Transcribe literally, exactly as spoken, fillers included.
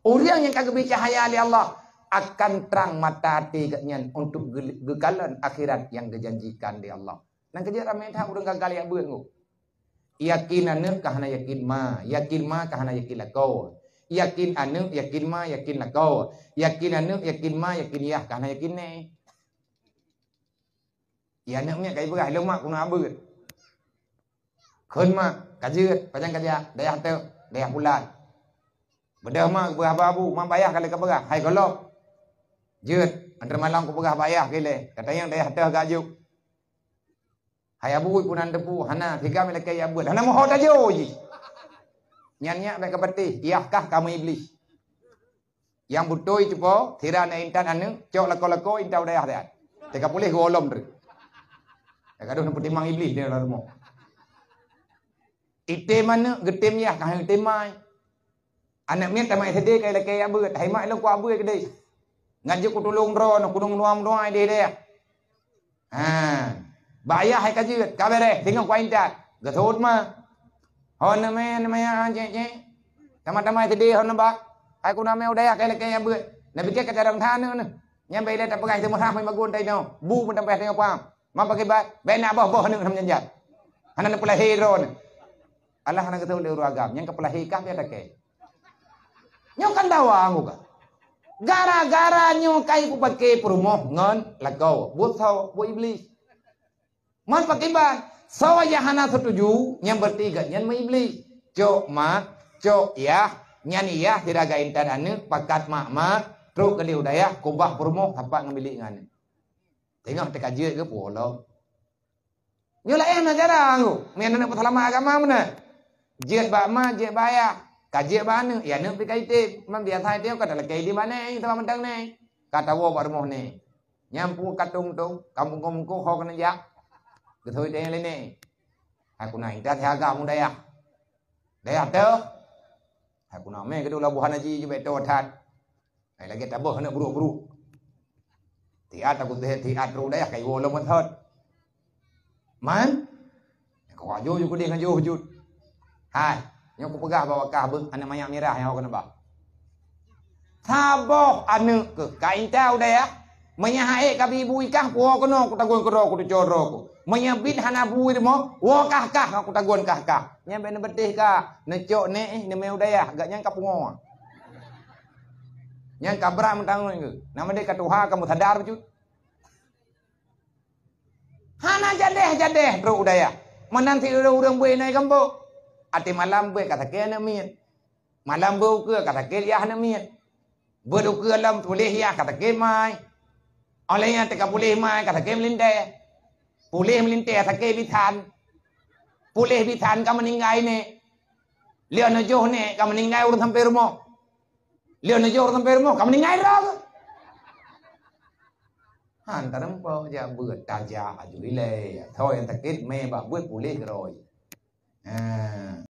Ureuëng nyang ka geubri cahya lé Allah akan trang mata até geuh nyan untuk geu-, geukalon akhirat nyang geujanjikan lé Allah. Nyang keujeuet ramé that ureuëng gagal jak beuet nyoe. Yakin aneuëk ka hana yakin ma, yakin ma ka hana yakin lakoe. Yakin aneuëk, yakin ma, yakin lakoe. Yakin aneuëk, yakin ma, yakin yah ka hana yakin nèe. Ya aneuëk miet ka ipeugah, "Lôn mak keunoe abeuet." "Kheun mak, ka jeuet, pajan ka jak?" "Dayah teuh, dayah bulan." "Beudôh mak, kupeugah bak abu, mak bak yah ka lheueh kapeugah." "Hai gohlom." "Jeuet, antar malam kupeugah bak yah keu ilèe, katanyong dayah teuh ka jok." "Hai abu, peue na neuteupeue?" "Hana, sigoe meulakèe jak beuet." "Hana meuho tajo jih." Nyan nyak bèk kapatéh, yah kah ka meu-Iblih. Nyang beutôi cupo, sira na intat aneuëk, cok lakoe-lakoe intat u dayah that. Teuka puléh geuolom treuk. Ka gadôh neupeutimang Iblih di dalam rumoh. Item aneuëk, geutem yah, ka hana geutem ma. Aneuëk miet tamat S D ka ilakèe jak beuet, "Hai mak, lôn kuat beuet keudéh. Ngat jeuet kutulông droeneuh, kudong nuam-nuai di dayah." Ha. Bak yah hai ka jeuet, ka bèrèh, singoh kuintat. Geuseuôt ma. "Hon neumè, neumè, ah, cék, cék. Tamah-tamah sidéh hon neubak. Hai keunoe mè u dayah ka ilakèe jak beuet. Neupike ka carông that aneuëk neuh. Nyan bèk ilèe tapeugah teumeuhah meubagun tai nyoe. Bu meutampai tanyoe paham. Ma pakiban, bèk na boh-boh aneuëk neuh meujanjat. Hana neupeulahé droeneuh." Allah hana geuseuôt lé ureuëng agam, nyang ka peulahé kah biasa takèe. Nyoe kan dawa anggô ka. Gara-gara nyoe kai kupake peurumoh ngon lakoe. Buet soe? Buet Iblih. Man pakiban, soe nyang hana setuju, nyang berarti gobnyan meu-Iblih. Cok mak, cok yah, nyan yah sira ka intat aneuëk, pakat mak-mak, trok keudéh u dayah, kubah peurumoh, sapat ngon bilék ngon aneuëk. Teungoh teuka jeuet keu pulo. Nyoe laén na cara ngô. Meunan aneuk peuseulamat agama meunan. Jeuet bak ma, jeuet bak ayah. Ka jeuet bak aneuk, ya aneuk pih ka item. Man biasa item ka talakée item bak nèe, teuma mantong nèe. Ka tawoe bak rumoh nèe. Nyan peue ka tong-tong, ka mungkong-mungkong ho keuneuk jak. Geutôi teuh lé nèe. Hai kuna intat siaga mu dayah. Dayah teuh. Hai kuna mé keudua laboh hana ji jubek to that. Hai lagée tabeuh aneuk brok-brok. Tiat aku teuh tiat rôh dayah kai woe lom thot. Man? Kau ajo ju kudeh ngan joh jut. Hai, nyoe kupeugah bahwa kah beuh aneuk manyak mirah nyang keuneubah. Saboh aneuk keuh ka intat u dayah, meunyo hase ka bi ibu ikah, puwoe keunoe kutagun keudroe kuteucok droe ku. Meunyo biet hana bu i rumoh, woe kah-kah ngon kutagun kah-kah. Nyan bék neubeuteh ka, neucok nèe, neumé u dayah, gak nyan ka pungoe. Nyan ka brat meutanggong keuh. Nama deh ka tuha ka meusadar bacut. Hana jadeh-jadeh trok u dayah. Meunan si ureuëng-ureuëng beuet inoe gampông. Até malam beuet ka sakét aneuk miet. Malam beuet ukeue ka sakét yah aneuk miet. Beuet ukeue lom puléh yah ka sakét mai. Óh lheueh nyan teuka puléh mai ka sakét meulintèe. Puléh meulintèe sakét bisan. Puléh bisan ka meuninggai nèe. Lheueh neujoh nèe ka meuninggai ureuëng sampoe rumoh. Lheueh neujoh ureuëng sampoe rumoh ka meuninggai droe. Han tareumpok jak beuet tajak aju ilée. Soe nyang sakét mé bak beuet puléh keudroe. Ha.